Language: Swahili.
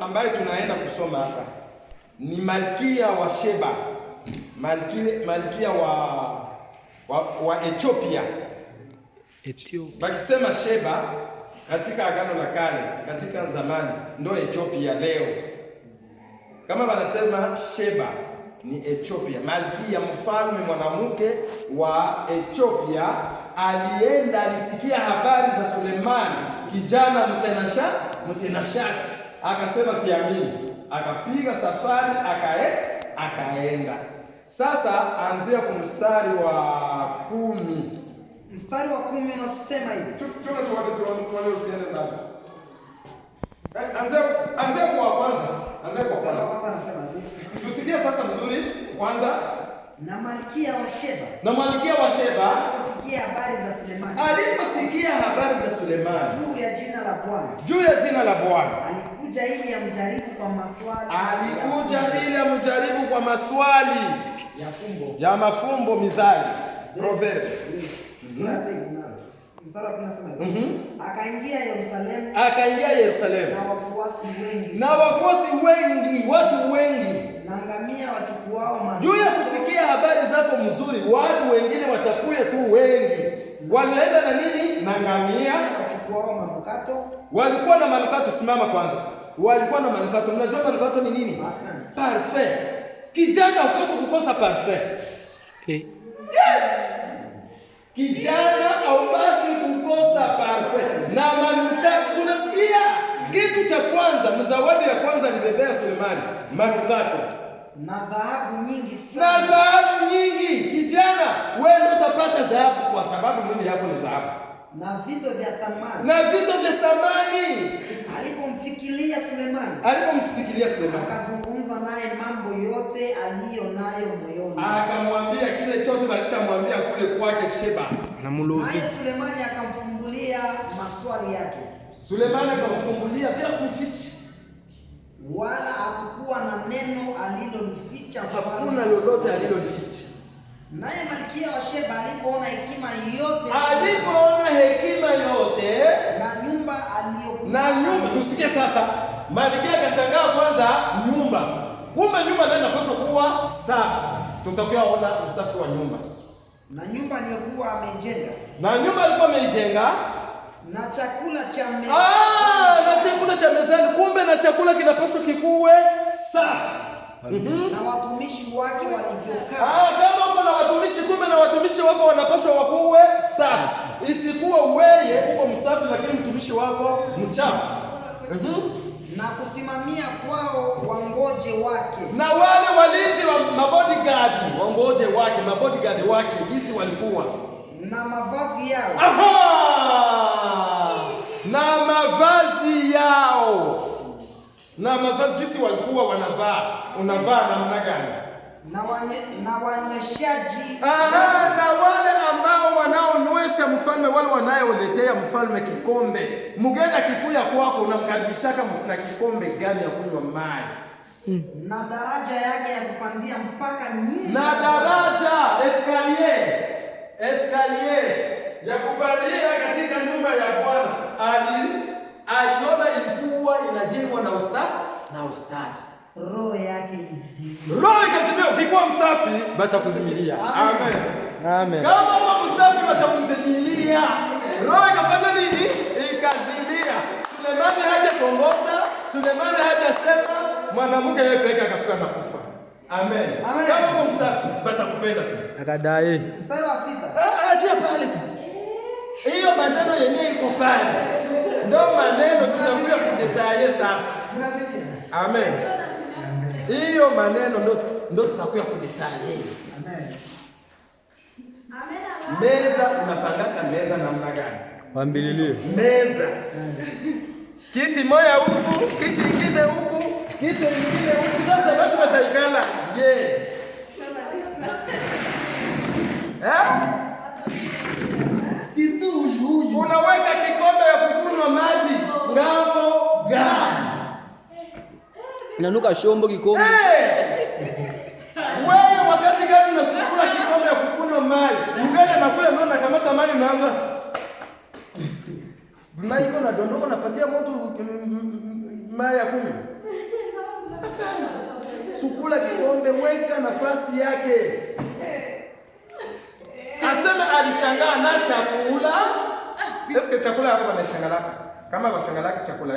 ambaye tunaenda kusoma hapa ni malkia wa Sheba, malkia wa Ethiopia. Ethiopia. Bakisema Sheba katika Agano la Kale, katika zamani ndo Ethiopia leo. Kama wanasema Sheba ni Ethiopia, malkia mfalme mwanamke wa Ethiopia alienda, alisikia habari za Sulemani, kijana mtenashati, akasema siamini, akapiga safari akaenda. Sasa anzia kwa mstari wa 10. Mstari wa 10 unasema hivi. Tuna tuone usiende ndani. Anzia kwa kwanza. Anzia kwa Mstari wa kwanza. kwanza anasema hivi. Tusikie sasa mzuri kwanza. Na malkia wa Sheba Na malkia wa Sheba aliposikia habari za Sulemani aliposikia habari za Sulemani juu ya jina la Bwana, juu ya jina la Bwana, alikuja ili amjaribu kwa maswali. alikuja ili amjaribu kwa maswali ya fumbo ya mafumbo, mizali, proverb. Mstari wa 10 unasema hivi. Akaingia Yerusalemu Akaingia Yerusalemu na wafuasi wengi na wafuasi wengi, watu wengi. na ngamia wachukuao manukato. Juu ya kusikia habari zako mzuri, watu wengine watakuya tu wengi. Walienda na nini? Na ngamia. Wachukuao manukato. Walikuwa na manukato. Simama kwanza. Walikuwa na manukato. Mnajua manukato ni nini? Parfum. Parfum. Kijana hukosi kukosa parfum. Eh. Yes! Kijana haupaswi kukosa parfum na manukato. Unasikia? Kitu cha kwanza, mzawadi ya kwanza alibebea Sulemani manukato na dhahabu nyingi na sana. dhahabu nyingi. Kijana, wewe ndio utapata dhahabu kwa sababu mwili yako ni dhahabu. Na vito vya thamani. Na vito vya thamani. Alipomfikiria Sulemani, Alipomfikiria Sulemani, akazungumza naye mambo yote aliyo nayo moyoni. akamwambia kile chote walishamwambia kule kwake Sheba. Anamulovi. Naye Sulemani akamfungulia maswali yake, Sulemani akamfungulia bila kumficha. wala hakukuwa na neno alilolificha mfalme. Hakuna lolote alilolificha. Naye malkia wa Sheba alipoona hekima yote Alipoona hekima yote na nyumba aliyokuwa na nyumba, tusikie sasa. Malkia akashangaa kwanza nyumba. Kumbe nyumba nayo inapaswa kuwa safi. Tutakuwa ona usafi wa nyumba. na nyumba aliyokuwa ameijenga Na nyumba alikuwa ameijenga na chakula cha mezani, na chakula cha mezani. Kumbe na chakula kinapaswa kikuwe safi. na watumishi wake walivyokaa, Kama uko na watumishi, kumbe na watumishi wako wanapaswa wakuwe safi. Isikuwe wewe uko msafi lakini mtumishi wako mchafu. na kusimamia kwao wangoje wake, Na wale walinzi wa mabodyguard, wangoje wake, mabodyguard wake jinsi walikuwa. na mavazi yao, Aha! Na mavazi yao. Na mavazi jinsi walikuwa wanavaa. Unavaa namna gani? na wanyweshaji. Aha, na wale ambao wanaonywesha mfalme, wale wanaoletea mfalme kikombe. Mgeni akikuja kwako unamkaribishaka na kikombe gani ya kunywa maji? Na daraja yake ya kupandia mpaka nyumba, Na daraja escalier ya kupandia katika nyumba ya Bwana. Aliona ilikuwa inajengwa na ustadi. Roho yake izimie. Roho ikazimia. Ukikuwa msafi batakuzimilia. Amen. Amen. Kama uko msafi batakuzimilia. Roho ikafanya nini? Ikazimia. Sulemani hajatongoza, Sulemani hajasema, mwanamke yeye peke akafika na kufa. Amen. Amen. Kama uko msafi batakupenda tu. Akadae. Mstari wa 6. Achia pale tu. Hiyo maneno yenyewe iko pale. Ndio maneno tutakuja kudetaye sasa. Amen. Hiyo maneno ndio tutakuja kudetaye. Amen. Meza unapangaka meza namna gani? Wambililie. Meza. Kiti moja huku, kiti kingine huku, kiti kingine huku. Sasa watu wataikala. Je. Si tu huyu. Unaweka kikombe ya kukunywa maji ngambo gani? Inanuka shombo kikombe. Wewe wakati gani unasukula kikombe ya kukunywa maji? Mgeni anakuja ndio anakamata maji unaanza. Maji iko na dondoka, napatia mtu maji ya kunywa. Hapana. Sukula kikombe, weka nafasi yake. Aseme alishangaa na chakula. Eske chakula hapo wanashangalaka? Kama washangalaka chakula.